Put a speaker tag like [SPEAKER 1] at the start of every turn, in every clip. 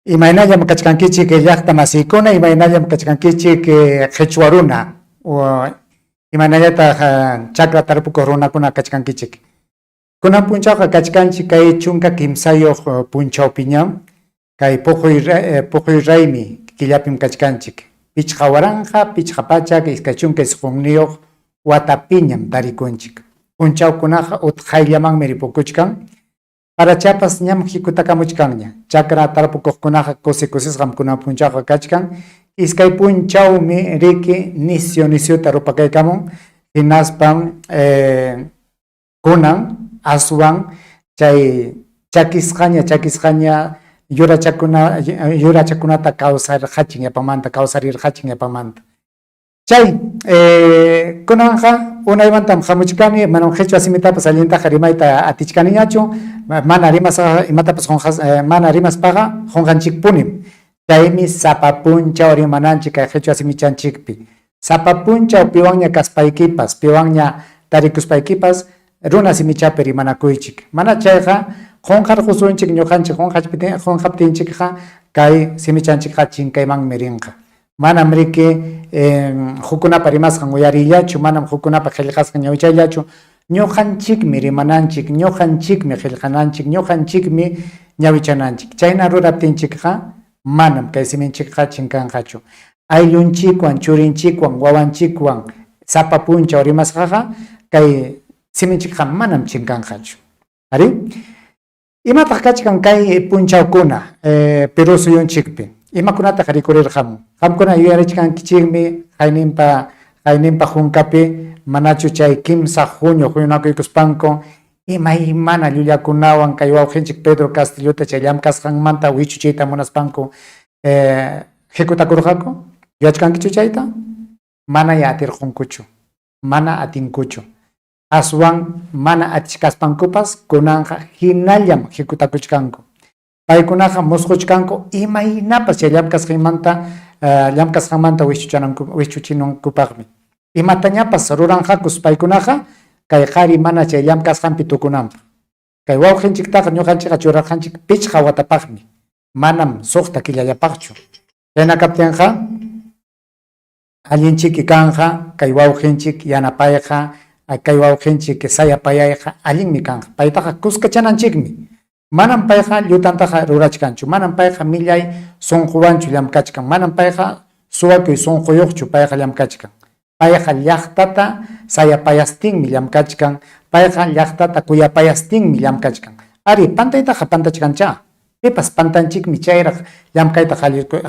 [SPEAKER 1] Imaynallam kachkankichik llaqta masiykuna, imaynallam kachkankichik qhichwa runa, imaynallataq chakra tarpukuq runakuna kachkankichik. Kunan punchawqa kachkanchik kay 13 punchawpiñam, kay puquy puquy raymi killapim kachkanchik. 5529 watapiñam tarikunchik. Punchawkunaqa utqhayllamanmi ripukuchkan. Parachapas ñam hikutakamuchkanña. Chakra tarpukuqkunaqa kusi kusisqam kunan punchawqa kachkan. Iskay punchawmi riki nisyu nisyuta rupakaykamun, hinaspam kunan aswan chay chakisqaña chakisqaña yurachakuna yurachakunata kawsarqachin yapamanta kawsarirqachin yapamanta. Chay kunanqa unaymantam hamuchkani, manam qhichwa simitapas allintaqa rimayta atichkaniñachu, mana rimasqa imatapas qunqas mana rimaspaqa qunqanchikpunim. Chaymi sapa punchaw rimananchik kay qhichwa simichanchikpi. Sapa punchaw piwanña kaspaykipas, piwanña tarikuspaykipas runa simichapi rimanakuychik. Mana chayqa qunqarqusunchik ñuqanchik qunqaptinchikqa kay simichanchikqa chinkaymanmi rinqa. Manam riki hukkunapa rimasqan uyariyllachu, manam hukkunapa qillqasqan ñawichayllachu. Ñuqanchikmi rimananchik, ñuqanchikmi qillqananchik, ñuqanchikmi ñawichananchik. Chayna ruraptinchikqa manam kay siminchikqa chinkanqachu. Ayllunchikwan, churinchikwan, wawanchikwan sapa punchaw rimasqaqa kay siminchikqa manam chinkanqachu. Arí? Imataq kachkan kay punchawkuna Perú suyunchikpi? Imakunataq rikurirqamun? Qamkuna yuyarichkankichikmi qayninpa qayninpa hunkapi manachu chay kimsa huñu huñunakuykuspanku imaymana llullakunawan kay wawqinchik Pedro Castillota chay llamkasqanmanta wichuchiyta munaspanku hikutakurqaku? Yuyachkankichu chayta? Manaya atirqunkuchu, mana atinkuchu. Aswan mana atichkaspankupas kunanqa hinallam hikutakuchkanku. Paykunaqa musquchkanku imaynapas chay llamkasqanmanta llamkasqanmanta wischuchinankupaqmi. Imatañapas ruranqakus paykunaqa kay qari mana chay llamkasqanpi tukunanpaq. Kay wawqinchiktaqa ñuqanchikqa churarqanchik 5 watapaqmi, manam 6 killallapaqchu. Chayna kaptinqa allinchiki kanqa kay wawqinchik yanapayqa, kay wawqinchik sayapayayqa allinmi kanqa. Paytaqa kuskachananchikmi. Manam payqa llutantaqa rurachkanchu, manam payqa millay sunquwanchu llamkachkan, manam payqa suwakuy sunquyuqchu payqa llamkachkan. Payqa llaqtata sayapayastinmi llamkachkan, payqa llaqtata kuyapayastinmi llamkachkan. Ari, pantaytaqa pantachkanchá. Pipas pantanchikmi chayraq llamkayta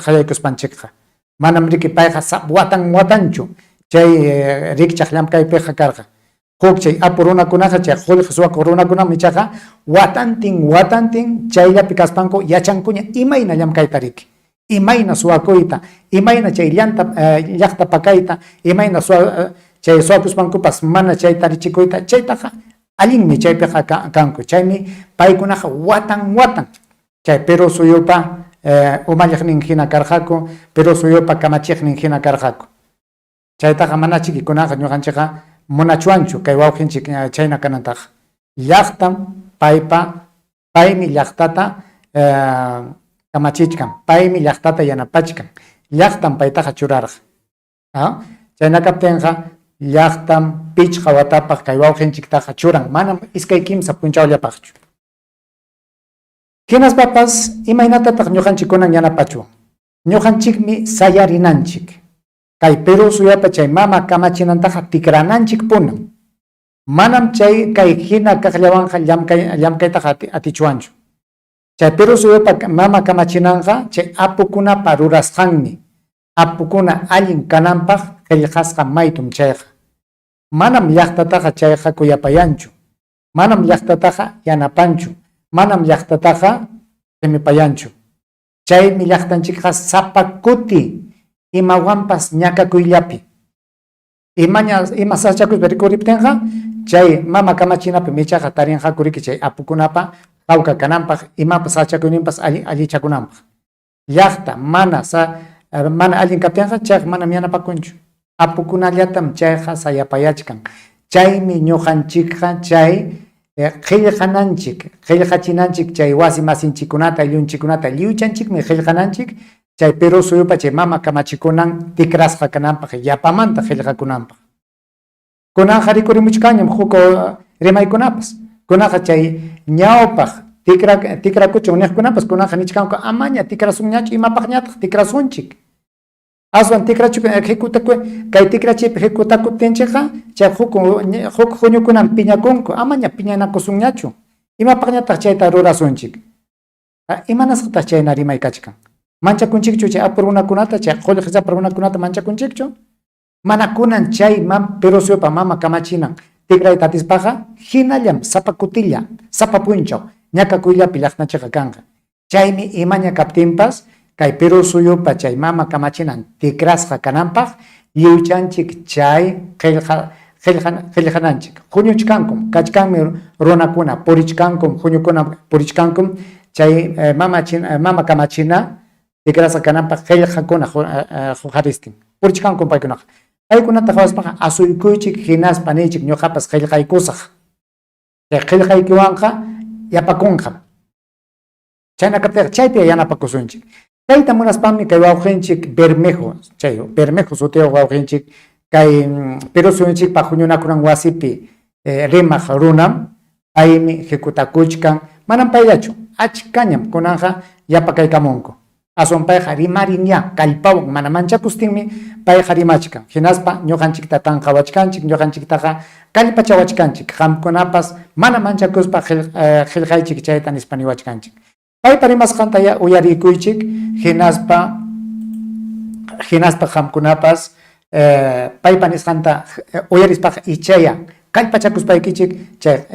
[SPEAKER 1] qallaykuspanchikqa. Manam riki payqa watan watanchu chay rikchaq llamkaypiqa karqa. Huk chay apu runakunaqa, chay qullqi suwakuq runakunam ichaqa watantin watantin chayllapi kaspanku yachankuña imayna llamkayta riki, imayna suwakuyta, imayna chay llanta llaqta pakayta, imayna chay suwakuspankupas mana chay tarichikuyta, chaytaqa allinmi chaypiqa kanku. Chaymi paykunaqa watan watan chay Perú suyupa umalliqnin hina karqaku, Perú suyupa kamachiqnin hina karqaku. Chaytaqa manachiki kunaqa ñuqanchikqa munachwanchu kay wawqinchik chayna kanantaqa. Llaqtam paypa, paymi llaqtata kamachichkan, paymi llaqtata yanapachkan, llaqtam paytaqa churarqa. Chayna kaptinqa llaqtam 5 watapaq kay wawqinchiktaqa churan, manam 2-3 punchawllapaqchu. Hinaspapas imaynatataq ñuqanchik kunan yanapachwan? Ñuqanchikmi sayarinanchik. Kay Perú suyapa chay mama kamachinantaqa tikrananchik punam. Manam chay kay hina kaqllawanqa llamkay llamkaytaqa atichwanchu. Chay Perú suyapa mama kamachinanqa chay apukunapa rurasqanmi. Apukuna allin kananpaq qillqasqa maytum chayqa. Manam llaqtataqa chayqa kuyapayanchu. Manam llaqtataqa yanapanchu. Manam llaqtataqa qimipayanchu. Chaymi llaqtanchikqa sapa kuti imawanpas ñakakuyllapi. Imaña ima sasachakuypa rikuriptinqa chay mama kamachinapim ichaqa tarinqaku riki chay apukunapa hawka kananpaq, imapas sasachakuyninpas allichakunanpaq. Llaqta mana sa mana allin kaptinqa chayqa manam yanapakunchu. Apukunallatam chayqa sayapayachkan. Chaymi ñuqanchikqa chay. Qillqananchik, qillqachinanchik chay wasi masinchikkunata, ayllunchikkunata, lliwchanchikmi qillqananchik chay Perú suyupa chay mama kamachikunan tikrasqa kananpaq, yapamanta qillqakunanpaq. Kunanqa rikurimuchkanñam huk rimaykunapas. Kunaqa chay ñawpaq tikra tikrakuchun niqkunapas kunanqa nichkanku amaña tikrasunñachu, imapaqñataq tikrasunchik. Aswan kay tikrachipi hikutakuptinchikqa chay huk huñukunam piñakunku, amaña piñanakusunñachu. Imapaqñataq chayta rurasunchik? Imanasqataq chayna rimay kachkan? Manchakunchikchu chay apu runakunata, chay qullqisapa runakunata manchakunchikchu? Mana kunan chay Perú suyupa mama kamachinan tikrayta atispaqa hinallam sapa kutilla, sapa punchaw ñakakuyllapi llaqtanchikqa kanqa. Chaymi imaña kaptinpas kay Perú suyupa chay mama kamachinan tikrasqa kananpaq lliwchanchik chay qillqa qillqananchik. Huñuchkankum, kachkanmi runakuna, purichkankum, huñukuna purichkankum chay mama kamachina tikrasqa kananpaq qillqakuna huqaristin. Purichkankum paykunaqa. Paykunata qawaspaqa asuykuychik hinaspa niychik ñuqapas qillqaykusaq. Chay qillqaykiwanqa yapakunqam. Chayna kaptinqa chaypi yanapakusunchik. Chayta munaspami kay wawqinchik Bermejo, chay Bermejo sutiyuq wawqinchik kay Perú suyunchikpa huñunakunan wasipi rimaq runam, paymi hikutakuchkan, manam payllachu, achkañam kunanqa yapakaykamunku. Aswan payqa rimarin ya, kallpawan mana manchakustinmi payqa rimachkan. Hinaspa ñuqanchikta tanqawachkanchik, ñuqanchiktaqa kallpachawachkanchik, qamkunapas mana manchakuspa qillqaychik chayta nispa niwachkanchik. Paypa rimasqanta ya uyarikuychik, hinaspa hinaspa qamkunapas paypa nisqanta uyarispaqa ichaya kallpachakuspaykichik chay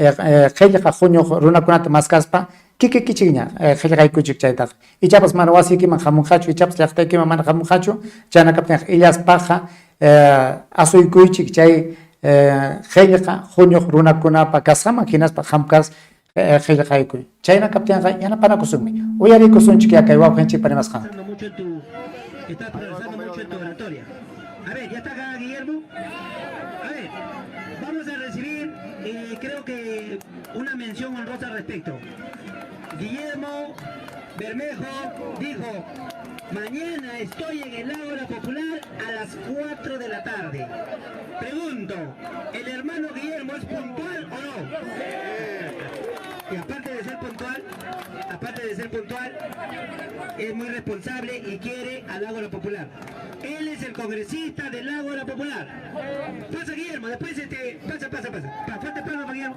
[SPEAKER 1] qillqa huñuq runakunata maskaspa kikikichikña qillqaykuchik chaytaqa. Ichapas mana wasiykiman hamunqachu, ichapas llaqtaykiman mana hamunqachu, chayna kaptinqa illaspaqa asuykuychik chay qillqa huñuq runakunapa kasqanman hinaspa qamkas qillqaykuy. Chayna kaptinqa yanapanakusunmi. Uyarikusunchik ya kay wawqinchikpa rimasqanta.
[SPEAKER 2] Estás progresando mucho en tu oratoria. A ver, ya está acá Guillermo. A ver, vamos a recibir, creo que una mención honrosa al respecto. Guillermo Bermejo dijo, mañana estoy en el Ágora Popular a las 4 de la tarde. Pregunto, ¿el hermano Guillermo es puntual o no? Y aparte de ser puntual, es muy responsable y quiere al Ágora Popular. Él es el congresista del Ágora Popular. Pasa Guillermo, después pasa, pasa, pasa. Fuerte palma para Guillermo.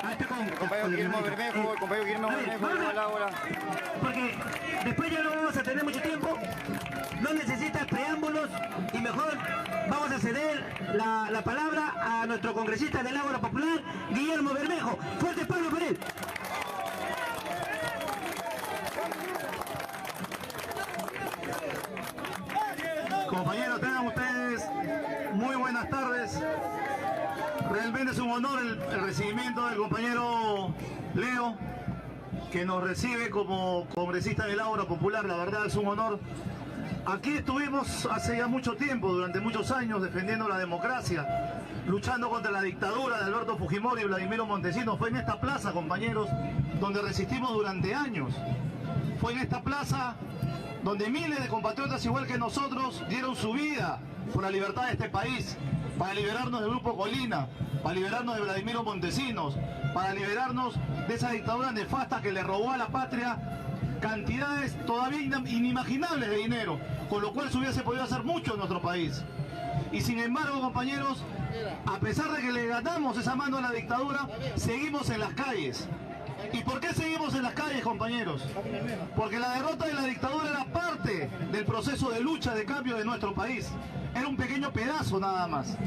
[SPEAKER 2] Ah, está con
[SPEAKER 3] el compañero Guillermo Bermejo, el compañero Guillermo Bermejo del Ágora.
[SPEAKER 2] Porque después ya no vamos a tener mucho tiempo, no necesita preámbulos y mejor vamos a ceder la palabra a nuestro congresista del Ágora Popular, Guillermo Bermejo. Fuerte palma para él.
[SPEAKER 4] Compañeros, tengan ustedes muy buenas tardes. Realmente es un honor el recibimiento del compañero Leo, que nos recibe como congresista del Ágora Popular. La verdad es un honor. Aquí estuvimos hace ya mucho tiempo, durante muchos años, defendiendo la democracia, luchando contra la dictadura de Alberto Fujimori y Vladimiro Montesinos. Fue en esta plaza, compañeros, donde resistimos durante años. Fue en esta plaza donde miles de compatriotas igual que nosotros dieron su vida por la libertad de este país, para liberarnos del Grupo Colina, para liberarnos de Vladimiro Montesinos, para liberarnos de esa dictadura nefasta que le robó a la patria cantidades todavía inimaginables de dinero, con lo cual se hubiese podido hacer mucho en nuestro país. Y sin embargo, compañeros, a pesar de que le ganamos esa mano a la dictadura, seguimos en las calles. ¿Y por qué seguimos en las calles, compañeros? Porque la derrota de la dictadura era parte del proceso de lucha de cambio de nuestro país. Era un pequeño pedazo nada más.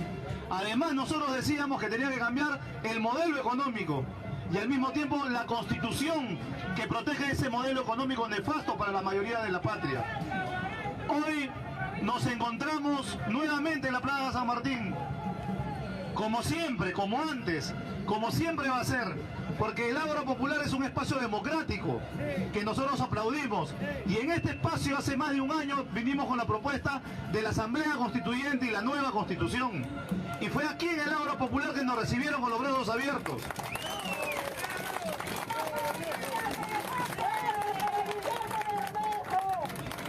[SPEAKER 4] Además, nosotros decíamos que tenía que cambiar el modelo económico y al mismo tiempo la constitución que protege ese modelo económico nefasto para la mayoría de la patria. Hoy nos encontramos nuevamente en la Plaza San Martín, como siempre, como antes, como siempre va a ser, porque el Ágora Popular es un espacio democrático que nosotros aplaudimos, y en este espacio hace más de un año vinimos con la propuesta de la Asamblea Constituyente y la nueva Constitución. Y fue aquí en el Ágora Popular que nos recibieron con los brazos abiertos.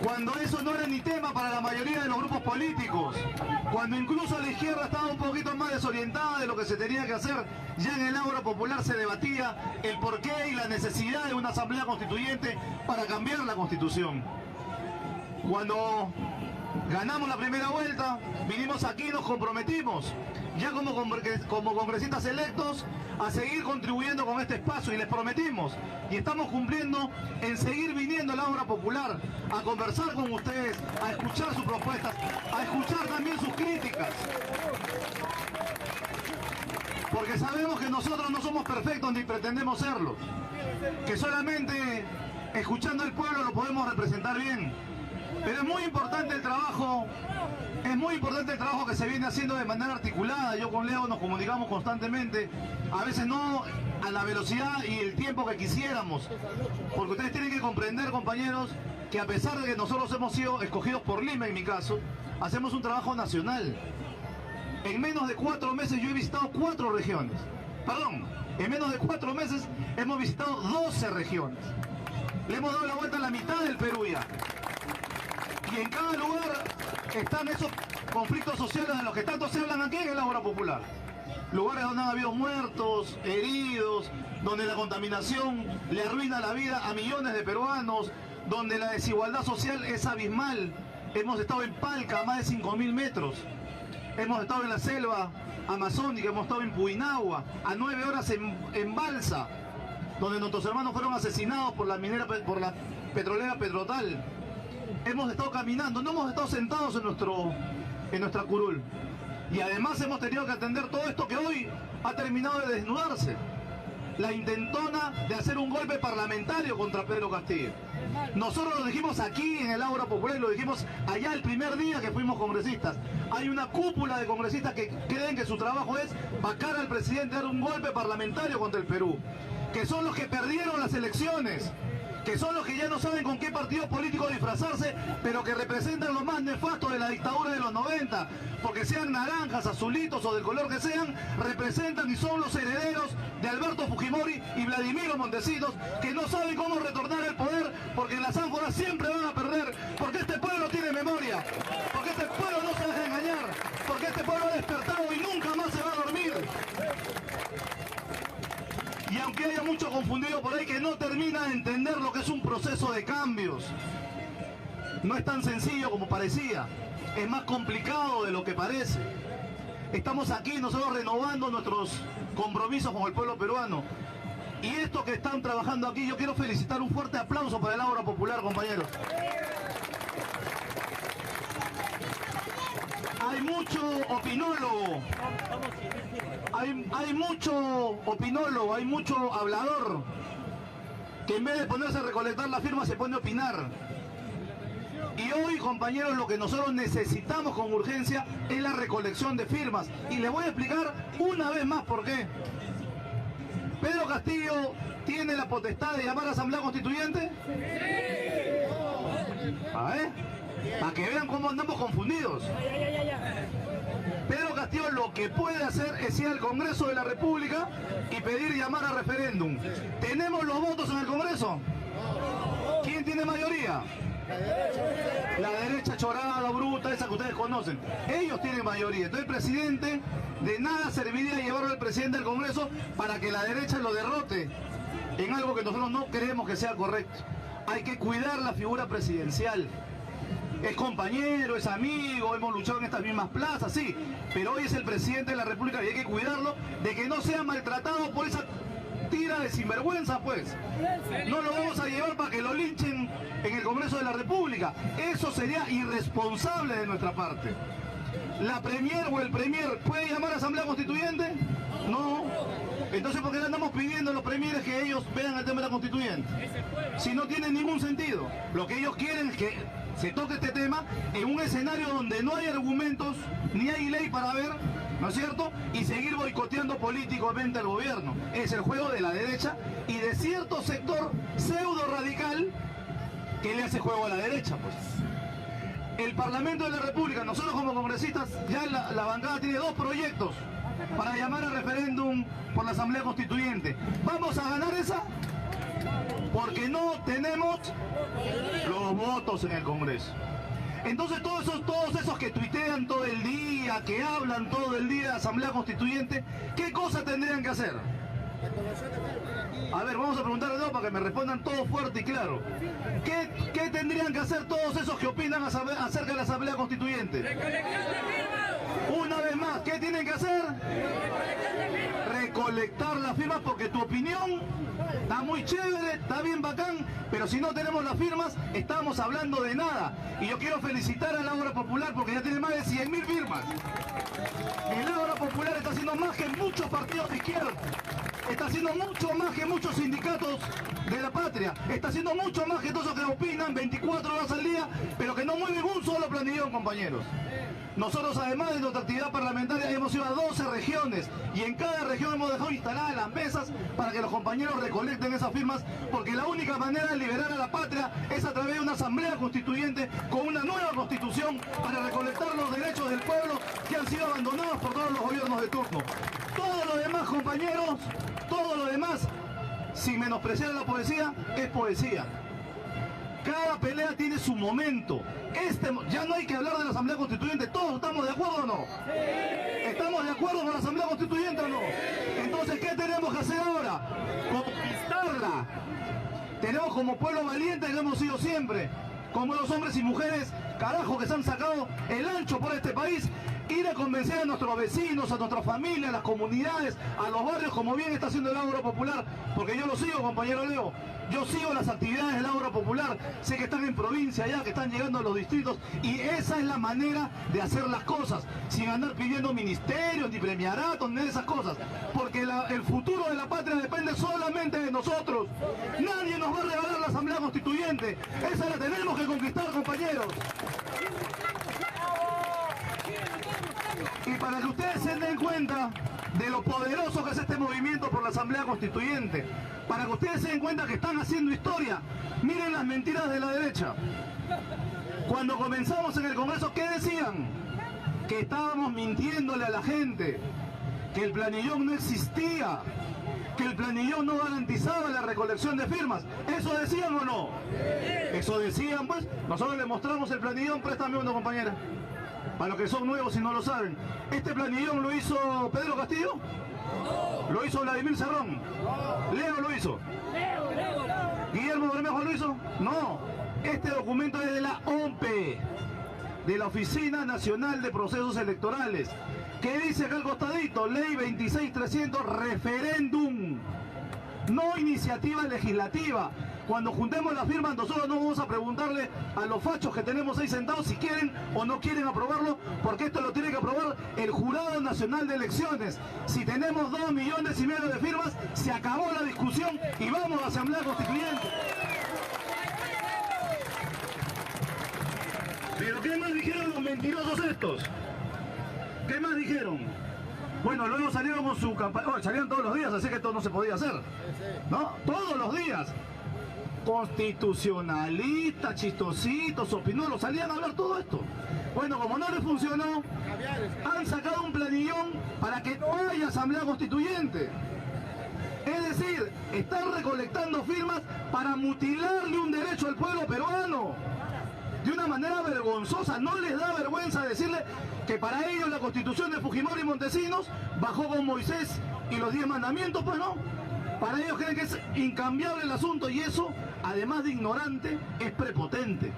[SPEAKER 4] Cuando eso no era ni tema para la mayoría de los grupos políticos, cuando incluso la izquierda estaba un poquito más desorientada de lo que se tenía que hacer, ya en el Ágora Popular se debatía el porqué y la necesidad de una asamblea constituyente para cambiar la Constitución. Cuando ganamos la primera vuelta, vinimos aquí y nos comprometimos, ya como congresistas electos, a seguir contribuyendo con este espacio, y les prometimos, y estamos cumpliendo en seguir viniendo a la Ágora Popular, a conversar con ustedes, a escuchar sus propuestas, a escuchar también sus críticas. Porque sabemos que nosotros no somos perfectos ni pretendemos serlo, que solamente escuchando al pueblo lo podemos representar bien. Pero es muy importante el trabajo, es muy importante el trabajo que se viene haciendo de manera articulada. Yo con Leo nos comunicamos constantemente, a veces no a la velocidad y el tiempo que quisiéramos, porque ustedes tienen que comprender, compañeros, que a pesar de que nosotros hemos sido escogidos por Lima, en mi caso, hacemos un trabajo nacional. En menos de 4 meses yo he visitado 4 regiones. Perdón, en menos de 4 meses hemos visitado 12 regiones. Le hemos dado la vuelta a la mitad del Perú ya. Y en cada lugar están esos conflictos sociales de los que tanto se hablan aquí en el Ágora Popular. Lugares donde han habido muertos, heridos, donde la contaminación le arruina la vida a millones de peruanos, donde la desigualdad social es abismal. Hemos estado en Palca, a más de 5.000 metros. Hemos estado en la selva amazónica, hemos estado en Puinahua, a 9 horas en balsa, donde nuestros hermanos fueron asesinados por la minera, por la petrolera Petrotal. Hemos estado caminando, no hemos estado sentados en nuestra curul. Y además hemos tenido que atender todo esto que hoy ha terminado de desnudarse. La intentona de hacer un golpe parlamentario contra Pedro Castillo. Nosotros lo dijimos aquí en el Ágora Popular y lo dijimos allá el primer día que fuimos congresistas. Hay una cúpula de congresistas que creen que su trabajo es vacar al presidente, dar un golpe parlamentario contra el Perú. Que son los que perdieron las elecciones, que son los que ya no saben con qué partido político disfrazarse, pero que representan lo más nefasto de la dictadura de los 90, porque sean naranjas, azulitos o del color que sean, representan y son los herederos de Alberto Fujimori y Vladimiro Montesinos, que no saben cómo retornar al poder, porque en las ánforas siempre van a perder, porque este pueblo tiene memoria, porque este pueblo no se deja engañar, porque este pueblo ha despertado y nunca más se va a dormir. Y aunque haya mucho confundido por ahí que no termina de entender lo que es un proceso de cambios, no es tan sencillo como parecía, es más complicado de lo que parece. Estamos aquí nosotros renovando nuestros compromisos con el pueblo peruano. Y estos que están trabajando aquí, yo quiero felicitar, un fuerte aplauso para el Ágora Popular, compañeros. Hay mucho opinólogo, hay mucho opinólogo, hay mucho hablador que en vez de ponerse a recolectar la firma se pone a opinar. Y hoy, compañeros, lo que nosotros necesitamos con urgencia es la recolección de firmas. Y les voy a explicar una vez más por qué. Pedro Castillo tiene la potestad de llamar a Asamblea Constituyente. Sí. A ver, para que vean cómo andamos confundidos. Pedro Castillo lo que puede hacer es ir al Congreso de la República y pedir llamar a referéndum. ¿Tenemos los votos en el Congreso? ¿Quién tiene mayoría? La derecha chorada, bruta, esa que ustedes conocen. Ellos tienen mayoría. Entonces el presidente, de nada serviría llevarlo al presidente del Congreso para que la derecha lo derrote en algo que nosotros no creemos que sea correcto. Hay que cuidar la figura presidencial. Es compañero, es amigo, hemos luchado en estas mismas plazas, sí, pero hoy es el presidente de la República y hay que cuidarlo de que no sea maltratado por esa tira de sinvergüenza, pues. No lo vamos a llevar para que lo linchen en el Congreso de la República. Eso sería irresponsable de nuestra parte. ¿La premier o el premier puede llamar a Asamblea Constituyente? No. Entonces, ¿por qué le andamos pidiendo a los premieres que ellos vean el tema de la constituyente? Si no tiene ningún sentido. Lo que ellos quieren es que se toque este tema en un escenario donde no hay argumentos, ni hay ley para ver, ¿no es cierto? Y seguir boicoteando políticamente al gobierno. Es el juego de la derecha y de cierto sector pseudo radical que le hace juego a la derecha, pues. El Parlamento de la República, nosotros como congresistas, ya la bancada tiene 2 proyectos para llamar a referéndum por la Asamblea Constituyente. ¿Vamos a ganar esa? Porque no tenemos los votos en el Congreso. Entonces todos esos que tuitean todo el día, que hablan todo el día de Asamblea Constituyente, ¿qué cosa tendrían que hacer? A ver, vamos a preguntarle de nuevo para que me respondan todo fuerte y claro. ¿Qué tendrían que hacer todos esos que opinan acerca de la Asamblea Constituyente? Una vez más, ¿qué tienen que hacer? Recolectar las firmas, porque tu opinión está muy chévere, está bien bacán, pero si no tenemos las firmas, estamos hablando de nada. Y yo quiero felicitar a la Ágora Popular porque ya tiene más de 100.000 firmas. El Ágora Popular está haciendo más que muchos partidos de izquierda, está haciendo mucho más que muchos sindicatos de la patria, está haciendo mucho más que todos los que opinan 24 horas al día, pero que no mueven un solo planillón, compañeros. Nosotros, además de nuestra actividad parlamentaria, hemos ido a 12 regiones y en cada región hemos dejado instaladas las mesas para que los compañeros recolecten esas firmas, porque la única manera de liberar a la patria es a través de una asamblea constituyente con una nueva constitución para recolectar los derechos del pueblo que han sido abandonados por todos los gobiernos de turno. Todo lo demás, compañeros, todo lo demás, sin menospreciar a la poesía, es poesía. Cada pelea tiene su momento. Ya no hay que hablar de la Asamblea Constituyente. ¿Todos estamos de acuerdo o no? Sí. ¿Estamos de acuerdo con la Asamblea Constituyente o no? Sí. Entonces, ¿qué tenemos que hacer ahora? Conquistarla. Tenemos como pueblo valiente que hemos sido siempre, como los hombres y mujeres, carajo, que se han sacado el ancho por este país, ir a convencer a nuestros vecinos, a nuestra familia, a las comunidades, a los barrios, como bien está haciendo el Ágora Popular, porque yo lo sigo, compañero Leo, yo sigo las actividades del Ágora Popular, sé que están en provincia ya, que están llegando a los distritos, y esa es la manera de hacer las cosas, sin andar pidiendo ministerios, ni premiaratos, ni esas cosas, porque el futuro de la patria depende solamente de nosotros. Nadie nos va a regalar la Asamblea Constituyente, esa la tenemos que conquistar, compañeros. Y para que ustedes se den cuenta de lo poderoso que es este movimiento por la Asamblea Constituyente, para que ustedes se den cuenta que están haciendo historia, miren las mentiras de la derecha. Cuando comenzamos en el Congreso, ¿qué decían? Que estábamos mintiéndole a la gente, que el planillón no existía, que el planillón no garantizaba la recolección de firmas. ¿Eso decían o no? Eso decían, pues. Nosotros les mostramos el planillón. Préstame uno, compañera. Para los que son nuevos y no lo saben, ¿este planillón lo hizo Pedro Castillo? No. ¿Lo hizo Vladimir Cerrón? No. ¿Leo lo hizo? Leo. ¿Guillermo Bermejo lo hizo? No. Este documento es de la ONPE, de la Oficina Nacional de Procesos Electorales, que dice acá al costadito, Ley 26300, referéndum, no iniciativa legislativa. Cuando juntemos las firmas, nosotros no vamos a preguntarle a los fachos que tenemos ahí sentados si quieren o no quieren aprobarlo, porque esto lo tiene que aprobar el Jurado Nacional de Elecciones. Si tenemos 2,5 millones de firmas, se acabó la discusión y vamos a la Asamblea Constituyente. ¿Pero qué más dijeron los mentirosos estos? ¿Qué más dijeron? Bueno, luego salieron con su campaña. Bueno, salieron todos los días, así que esto no se podía hacer, ¿no? Todos los días. Constitucionalistas, chistositos, opinólos, salían a hablar todo esto. Bueno, como no les funcionó, han sacado un planillón para que no haya Asamblea Constituyente. Es decir, están recolectando firmas para mutilarle un derecho al pueblo peruano. De una manera vergonzosa. No les da vergüenza decirle que para ellos la constitución de Fujimori y Montesinos bajó con Moisés y los 10 mandamientos, pues no. Para ellos creen que es incambiable el asunto, y eso, además de ignorante, es prepotente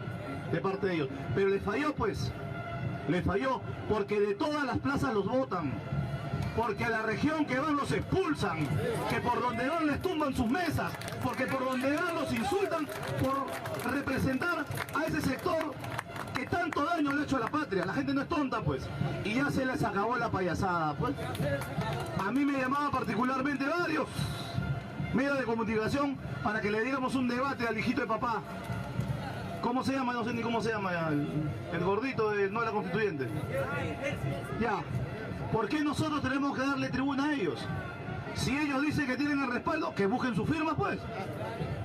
[SPEAKER 4] de parte de ellos. Pero les falló, pues. Les falló, porque de todas las plazas los votan, porque a la región que van los expulsan, que por donde van les tumban sus mesas, porque por donde van los insultan por representar a ese sector que tanto daño le ha hecho a la patria. La gente no es tonta, pues. Y ya se les acabó la payasada, pues. A mí me llamaba particularmente varios medios de comunicación para que le diéramos un debate al hijito de papá. ¿Cómo se llama? No sé ni cómo se llama el gordito de no la constituyente. Ya. ¿Por qué nosotros tenemos que darle tribuna a ellos? Si ellos dicen que tienen el respaldo, que busquen sus firmas, pues.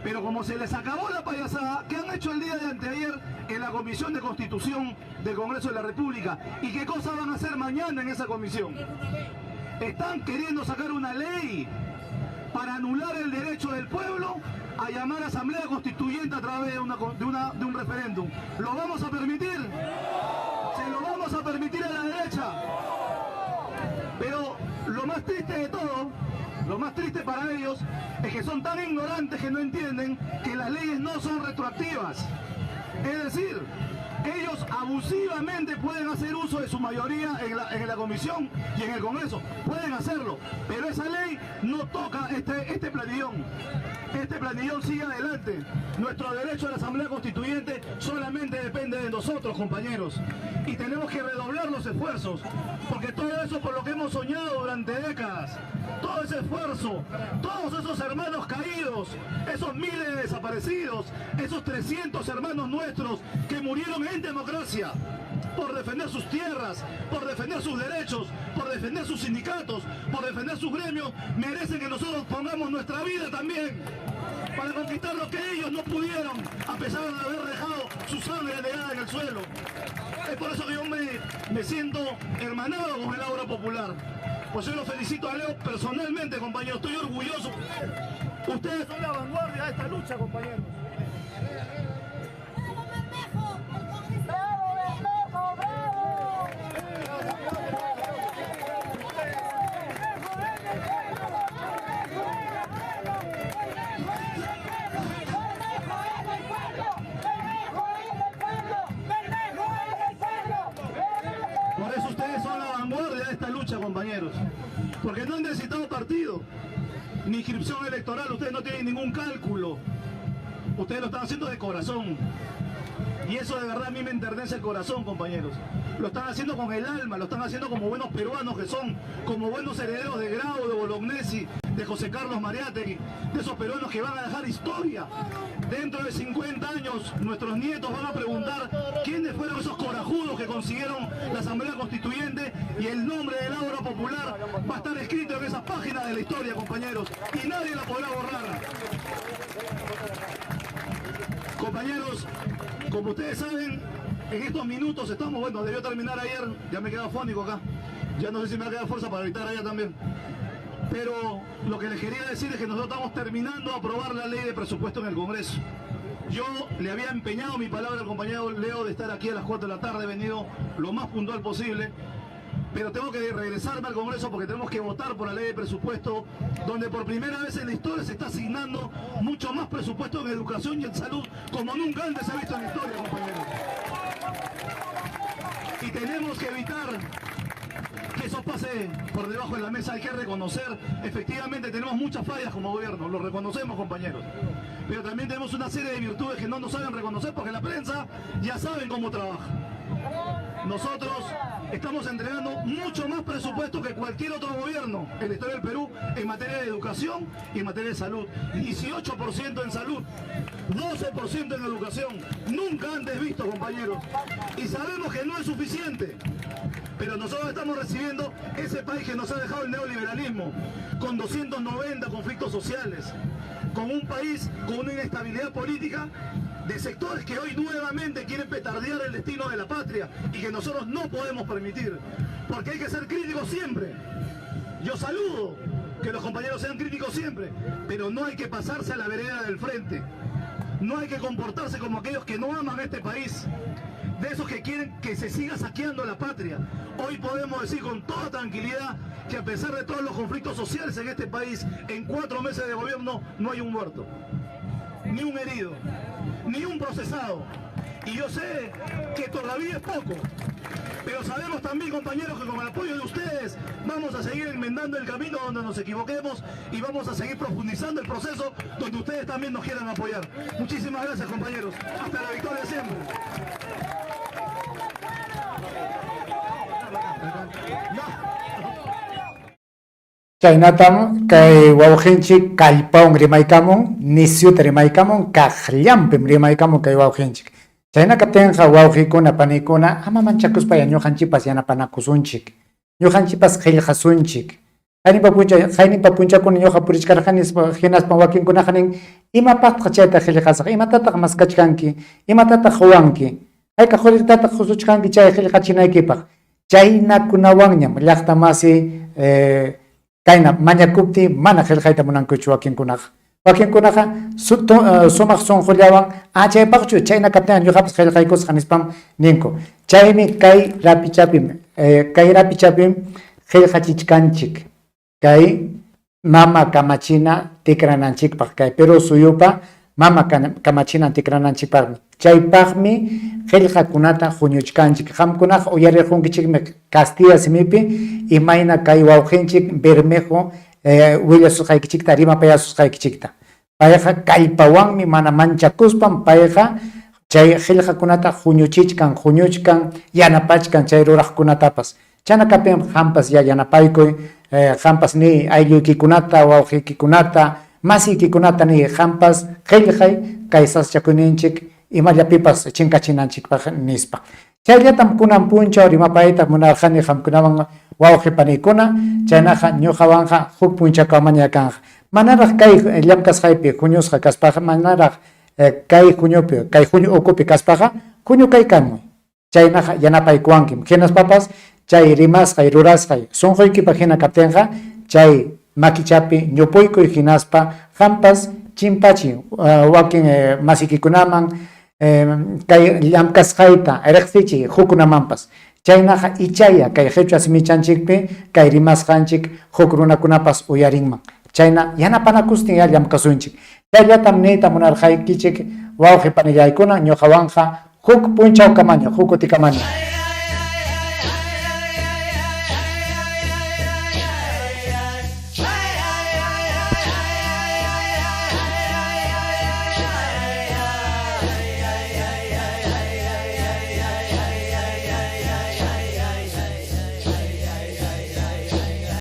[SPEAKER 4] Pero como se les acabó la payasada que han hecho el día de anteayer en la Comisión de Constitución del Congreso de la República, ¿y qué cosa van a hacer mañana en esa comisión? Están queriendo sacar una ley para anular el derecho del pueblo a llamar a Asamblea Constituyente a través de, una, de, una, de un referéndum. ¿Lo vamos a permitir? ¿Se lo vamos a permitir a la derecha? Pero lo más triste de todo, lo más triste para ellos, es que son tan ignorantes que no entienden que las leyes no son retroactivas. Es decir, ellos abusivamente pueden hacer uso de su mayoría en la, en la comisión y en el Congreso. Pueden hacerlo, pero esa ley no toca este, este planillón. Este planillón sigue adelante. Nuestro derecho a la Asamblea Constituyente solamente depende de nosotros, compañeros. Y tenemos que redoblar los esfuerzos, porque todo eso por lo que hemos soñado durante décadas, todo ese esfuerzo, todos esos hermanos caídos, esos miles de desaparecidos, esos 300 hermanos nuestros que murieron en democracia por defender sus tierras, por defender sus derechos, por defender sus sindicatos, por defender sus gremios, merecen que nosotros pongamos nuestra vida también para conquistar lo que ellos no pudieron, a pesar de haber dejado su sangre negada en el suelo. Es por eso que yo me, me siento hermanado con el Aura Popular. Pues yo lo felicito a Leo personalmente, compañero. Estoy orgulloso. Ustedes son la vanguardia de esta lucha, compañeros.
[SPEAKER 5] ¡Bravo, Bermejo! ¡El congresista! ¡Bravo, Bermejo! ¡Bravo!
[SPEAKER 4] Por eso ustedes son la vanguardia de esta lucha, compañeros. Porque no han necesitado partido, ni inscripción electoral, ustedes no tienen ningún cálculo. Ustedes lo están haciendo de corazón. Y eso de verdad a mí me enternece el corazón, compañeros. Lo están haciendo con el alma, lo están haciendo como buenos peruanos que son, como buenos herederos de Grau, de Bolognesi, de José Carlos Mariátegui, de esos peruanos que van a dejar historia. Dentro de 50 años, nuestros nietos van a preguntar quiénes fueron esos corajudos que consiguieron la Asamblea Constituyente y el nombre del Ágora Popular va a estar escrito en esas páginas de la historia, compañeros, y nadie la podrá borrar. Compañeros, como ustedes saben, en estos minutos estamos, bueno, debió terminar ayer, ya me he quedado fónico acá, ya no sé si me va a quedar fuerza para gritar allá también. Pero lo que les quería decir es que nosotros estamos terminando de aprobar la ley de presupuesto en el Congreso. Yo le había empeñado mi palabra al compañero Leo de estar aquí a las 4 de la tarde, he venido lo más puntual posible, pero tengo que regresarme al Congreso porque tenemos que votar por la ley de presupuesto, donde por primera vez en la historia se está asignando mucho más presupuesto en educación y en salud, como nunca antes se ha visto en la historia, compañeros. Y tenemos que evitar que eso pase por debajo de la mesa, hay que reconocer, efectivamente tenemos muchas fallas como gobierno, lo reconocemos, compañeros, pero también tenemos una serie de virtudes que no nos saben reconocer porque la prensa ya saben cómo trabaja. Nosotros estamos entregando mucho más presupuesto que cualquier otro gobierno en la historia del Perú en materia de educación y en materia de salud. 18% en salud, 12% en educación. Nunca antes visto, compañeros. Y sabemos que no es suficiente. Pero nosotros estamos recibiendo ese país que nos ha dejado el neoliberalismo, con 290 conflictos sociales, con un país con una inestabilidad política de sectores que hoy nuevamente quieren petardear el destino de la patria y que nosotros no podemos permitir, porque hay que ser críticos siempre. Yo saludo que los compañeros sean críticos siempre, pero no hay que pasarse a la vereda del frente. No hay que comportarse como aquellos que no aman este país, de esos que quieren que se siga saqueando la patria. Hoy podemos decir con toda tranquilidad que a pesar de todos los conflictos sociales en este país, en 4 meses de gobierno no hay un muerto, ni un herido, ni un procesado. Y yo sé que todavía es poco, pero sabemos también, compañeros, que con el apoyo de ustedes vamos a seguir enmendando el camino donde nos equivoquemos y vamos a seguir profundizando el proceso donde ustedes también nos quieran apoyar. Muchísimas gracias, compañeros. Hasta la victoria siempre.
[SPEAKER 1] Chaynatam kay wawqinchik kallpawan rimaykamun, nisyuta rimaykamun, kaqllampim rimaykamun kay wawqinchik. Chayna kaptinqa wawqikuna, panikuna, ama manchakuspaya ñuqanchikpas yanapanakusunchik, ñuqanchikpas qillqasunchik. Qayninpa puncha, qayninpa punchakuna ñuqa purichkarqani nispa, hinaspa wakinkunaqa nin, imapaqtaq chayta qillqasaq? Imatataq maskachkanki? Imatataq quwanki? Hayka qullqitataq qusuchkanki chay qillqachinaykipaq? Chaynakunawanñam llaqta masi eh, kayna mañakuptiy mana qillqayta munankuchu wakinkunaqa. Wakinkunaqa eh, sumaq sunqullawan, ah chaypaqchu, chayna kaptinqa ñuqapas qillqaykusqa nispam ninku. Chaymi kay rapichapim, eh, kay rapichapim qillqachichkanchik kay mama kamachina tikrananchikpaq, kay Perú suyupa mama kamachinan tikrananchikpaqmi. Chaypaqmi qillqakunata huñuchkanchik. Qamkunaqa uyarirqunkichikmi Castilla simipi imayna kay wawqinchik Bermejo eh, willasusqaykichikta, rimapayasusqaykichikta. Payqa kallpawanmi mana manchakuspam payqa chay qillqakunata huñuchichkan, huñuchkan, yanapachkan chay ruraqkunatapas. Chayna kaptinqa qampas ya yanapaykuy, eh, qampas niy aylluykikunata, wawqiykikunata, masiykikunata niy, qampas qillqay kay sasachakuyninchik imallapipas chinkachinanchikpaq nispa. Chayllatam kunan punchaw rimapayta munarqani qamkunawan wawqi paniykuna, chaynaqa ñuqawanqa huk punchawkamaña kanqa. Manaraq kay llamkasqaypi huñusqa kaspaqa, manaraq eh, kay huñupi, kay huñu ukupi kaspaqa huñukaykamuy. Chaynaqa yanapaykuwankim. Hinaspapas chay rimasqay, rurasqay sunquykipaq hina kaptinqa chay makichapi ñupuykuy hinaspa qampas chimpachiy eh, wakin eh, masiykikunaman kay llamkasqayta riqsichiy hukkunamanpas. Chaynaqa ichaya kay qhichwa simichanchikpi kay rimasqanchik huk runakunapas uyarinman. Chayna yanapanakustin ya llamkasunchik. Chayllatam niyta munarqaykichik wawqi panillaykuna ñuqawanqa huk punchawkamaña, huk kutikamaña.